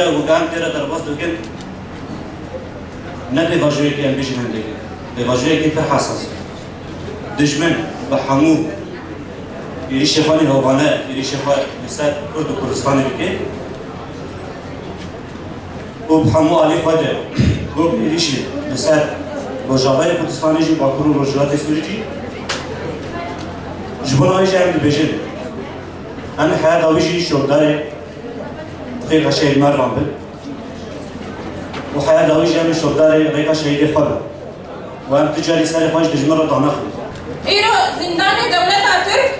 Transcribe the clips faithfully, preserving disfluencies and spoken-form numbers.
Û em tê re derbas dikin, ne pêvajoyekê em bêjin hindek e. Pêvajoyekê pir hesas e. Dijmin bi hemû êrîşê xwe nîhovane, êrîşê xwe li ser Kurd û Kurdistanê dike. Û bi hemû alî xwe de ku êrîşê li ser Rojavayê Kurdistanê jî, Bakur û Rojhilatê Sûrî jî, ji bo navê jî em dibêjin. Em li heya dawî jî şopdarê rêxa Şehîd Mervan bin. Û heya dawî jî em li şopdarê rêxa şehîdê xwe bin. Û em tu carî serê xwe ji dijmin re danexin. Îro zîndanê dewleta Tirk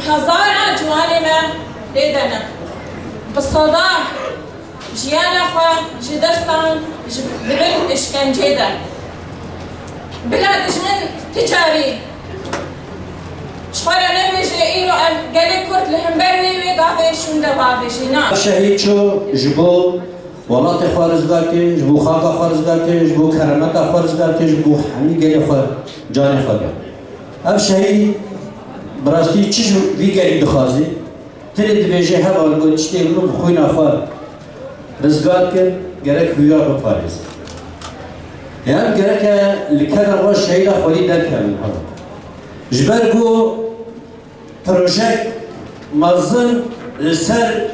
hezaran ciwanê me lê de ne. Bi seda jiyana xwe ji dest dan ji, di bin îşkencê de. Bila dijmin ti carî ji xwe re nebêje, îro em gelê Kurd li hember wê, wê gavê şûnde bavêjî. Na. Şehîd çû ji bo welatê xwe rizgar kir, ji bo xaka xwe rizgar kir, ji bo keremeta xwe rizgar kir, ji bo hemî gelê xwe canê xwe da. Ev şehîd bi rastî çi ji vî gelî dixwazî? Tenê dibêje, heval, got, tiştê min bi xwîna xwe rizgar kir, gerek hûya biparêze. Yan gerek e li keda xwe şehîda xwedî derkevin, heval. Ji ber ku projek mezin li ser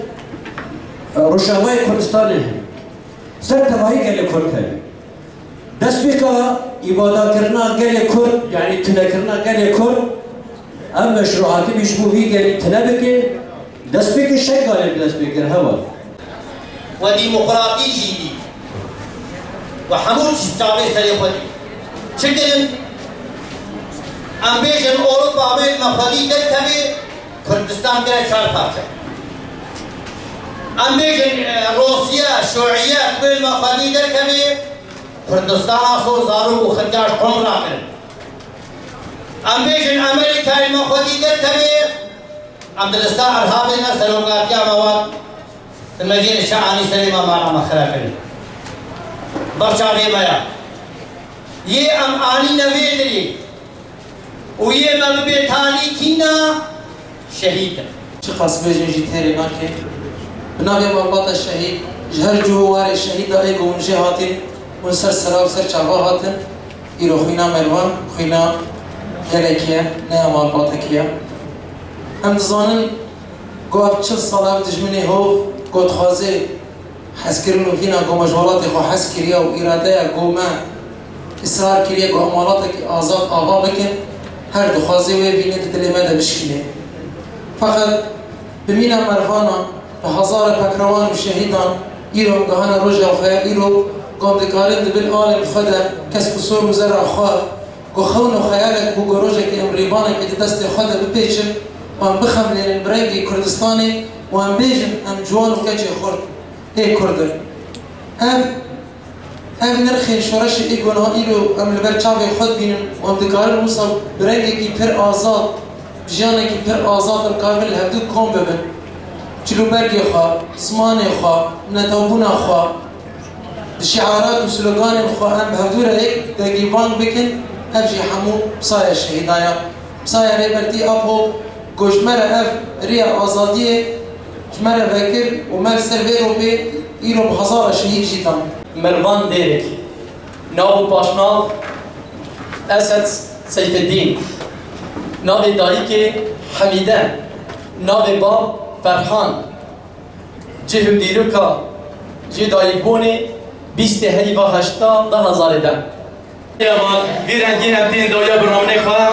Rojavayê Kurdistanê heye. Ser tevahî gelê Kurd heye. Destpêka îmadakirina gelê Kurd, yanî tunekirina gelê Kurd, ev meşrûatî bî ji bo vî gelî tune bike, destpêkê Şengalê bi dest pê kir, heval. We demokratî jî dî. We hemû tişt çavê serê xwe dî. Çi kirin? Em bêjin Ewropa wê me xwedî derkevê, Kurdistan kire çar parçe. Em bêjin, e, Rûsya, Şûîyet wê me xwedî derkevê, Kurdistana sor zarok û xirka ji qom rakirin. Em bêjin Amerîkayê me xwedî derkevê, em di lista irhabê ne, serokatiya me wan, di mecênê çi anî serê me, mala me xira kirin. Ber çavê me ya. Yê em anîne vê dirê. Û yê me bibê talî kîna şehîd e. Çiqas bêjin jî têrê nake. Bi navê malbata şehîd, ji her cih û warê şehîda ê ku hûn jê hatin, hûn ser sera û ser çava hatin, îro xwîna Mervan, xwîna gelekî ye, ne ya malbatekî ye. Em dizanin ku ev çil sal ev dijminê hov ku dixwaze hezkirin û vîna ku me ji welatê xwe hez kiriye û îradeya ku me israr kiriye ku em welatekî azad ava bikin, her dixwaze wê vînê di dilê me de bişkîne. Feqet bi mîna Mervana, bi hezara pekrewan û şehîdan, îro em gihane roja xwe, îro ku em dikarin di bin alên xwe de kesk û sor û zera xwe, ku xewn û xeyalek bû ku rojekê em rîbanekê di destê xwe de bipêçin û em bixemlênin bi rengê Kurdistanê û em bêjin, em ciwan û keçê xurt ê Kurd in. Ev, ev nirxên şoreşê ê ku niha îro em li ber çavê xwe dibînin û em dikarin wisa bi rengekî pir azad, bi jiyanekî pir azad em karibin li hevdû kom bibin. Çil û bergê xwe, zimanê xwe, netewbûna xwe, di şiarat û sloganên xwe em bi hevdû re yek dengê bang bikin, ev jî hemû bi saya şehîdan e. Bi saya Rêbertî Apo, ku ji me re ev riya azadiyê ji me re vekir û me li ser vê rokê îro bi hezara şehîd jî dan. Mervan Dêrikî, nav û paşnav Esed Seyfeddîn, navê dayikê Hemîde, navê bav Ferhan, cih û dîroka cihê dayikbûnê bîstê heyva heşta du hezarê de. Yaman, vî rengî em tên dawiya bernameyê xwe.